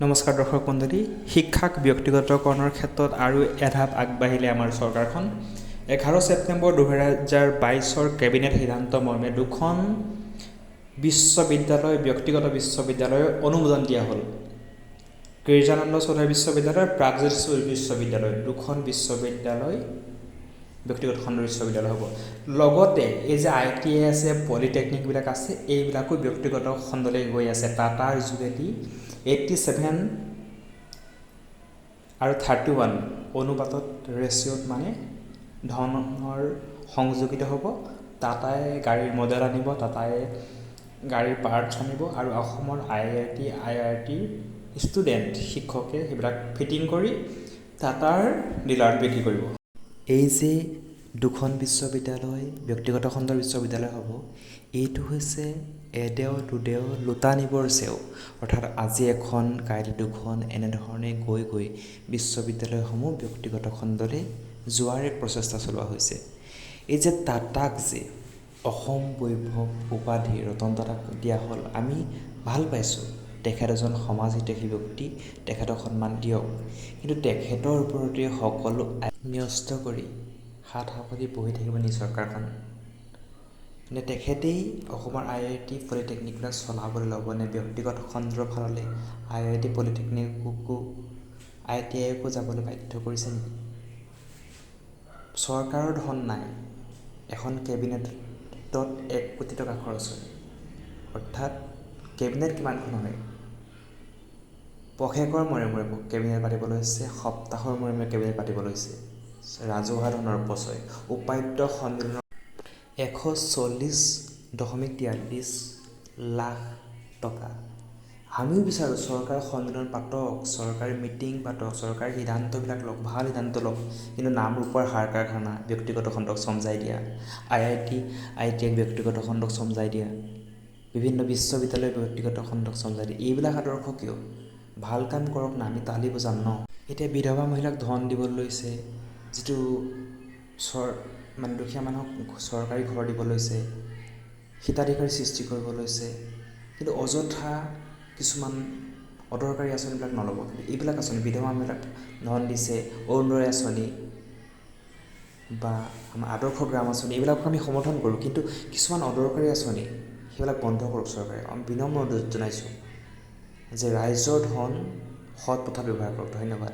নমস্কাৰ দৰ্শক মণ্ডলী, শিক্ষাক ব্যক্তিগতকৰণৰ ক্ষেত্ৰত আৰু এঢাপ আগবাঢ়িলে আমাৰ চৰকাৰখন। 11 ছেপ্টেম্বৰ 2022ৰ কেবিনেট সিদ্ধান্ত মৰ্মে দুখন বিশ্ববিদ্যালয়, ব্যক্তিগত বিশ্ববিদ্যালয়ৰ অনুমোদন দিয়া হ'ল। গিৰিজানন্দ চৌধুৰী বিশ্ববিদ্যালয়, প্ৰাগজ্যোতিষ বিশ্ববিদ্যালয়, দুখন বিশ্ববিদ্যালয় ব্যক্তিগত খণ্ডৰ বিশ্ববিদ্যালয় হ'ব। লগতে এই যে আইটিআই আছে, পলিটেকনিকবিলাক আছে, এইবিলাকো ব্যক্তিগত খণ্ডলৈ গৈ আছে। টাটাৰ যোগেদি 87 আৰু 31 অনুপাতত, ৰেচিঅ'ত মানে ধনৰ সংযোগিত হ'ব। টাটাই গাড়ীৰ মডেল আনিব, টাটাই গাড়ীৰ পাৰ্টছ আনিব আৰু অসমৰ আইআইটি, আইআইটিৰ ষ্টুডেণ্ট, শিক্ষকে সেইবিলাক ফিটিং কৰি টাটাৰ ডিলাৰত বিক্ৰী কৰিব। এই যে দুখন বিশ্ববিদ্যালয় ব্যক্তিগত খণ্ডৰ বিশ্ববিদ্যালয় হ'ব, এইটো হৈছে এদেও দুদেও লোটা নিবৰ চেও। অৰ্থাৎ আজি এখন, কাইলৈ দুখন, এনেধৰণে গৈ গৈ বিশ্ববিদ্যালয়সমূহ ব্যক্তিগত খণ্ডলৈ যোৱাৰ এক প্ৰচেষ্টা চলোৱা হৈছে। এই যে টাটাক যে অসম বৈভৱ উপাধি ৰতন টাটাক দিয়া হ'ল, আমি ভাল পাইছোঁ। তেখেত এজন সমাজ হিতৈষী ব্যক্তি, তেখেতক সন্মান দিয়ক। কিন্তু তেখেতৰ ওপৰতে সকলো ন্যস্ত কৰি হাত সাৱটি বহি থাকিব নেকি চৰকাৰখন? নে তেখেতেই অসমৰ আইআইটি, পলিটেকনিকবিলাক চলাবলৈ ল'ব? নে ব্যক্তিগত খণ্ডৰ ফাললৈ আইআইটি, পলিটেকনিককো, আইটিআইকো যাবলৈ বাধ্য কৰিছে নেকি? চৰকাৰৰ ধন নাই, এখন কেবিনেটত 1 কোটি টকা খৰচ হয়। অৰ্থাৎ কেবিনেট কিমানখন হয়? পষেকৰ মূৰে মূৰে কেবিনেট পাতিব লৈছে, সপ্তাহৰ মূৰে মূৰে কেবিনেট পাতিব লৈছে। ৰাজহুৱা ধনৰ অপচয়। উপাত্ত সন্মিলনৰ 140.43 লাখ টকা। আমিও বিচাৰোঁ, চৰকাৰে সন্মিলন পাতক, চৰকাৰে মিটিং পাতক, চৰকাৰে সিদ্ধান্তবিলাক লওক, ভাল সিদ্ধান্ত লওক। কিন্তু নামৰূপৰ সাৰ কাৰখানা ব্যক্তিগত খণ্ডক চমজাই দিয়া, আইআইটি, আইটিআইক ব্যক্তিগত খণ্ডক চমজাই দিয়া, বিভিন্ন বিশ্ববিদ্যালয় ব্যক্তিগত খণ্ডক চমজাই দিয়া, এইবিলাক আদৰ্শ কিয়? ভাল কাম কৰক না, আমি তালি বজাম ন। এতিয়া বিধৱা মহিলাক ধন দিবলৈ লৈছে, যিটো মানে দুখীয়া মানুহক চৰকাৰী ঘৰ দিব লৈছে, হিতাধিকাৰী সৃষ্টি কৰিব লৈছে। কিন্তু অযথা কিছুমান অদৰকাৰী আঁচনিবিলাক নল'ব। কিন্তু এইবিলাক আঁচনি, বিধৱা মহিলাক ধন দিছে, অৰুণোদয় আঁচনি বা আমাৰ আদৰ্শ গ্ৰাম আঁচনি, এইবিলাকক আমি সমৰ্থন কৰোঁ। কিন্তু কিছুমান অদৰকাৰী আঁচনি, সেইবিলাক বন্ধ কৰক চৰকাৰে। আমি বিনম্ৰ অনুৰোধ জনাইছোঁ যে ৰাইজৰ ধন সৎ পথত ব্যৱহাৰ কৰক। ধন্যবাদ।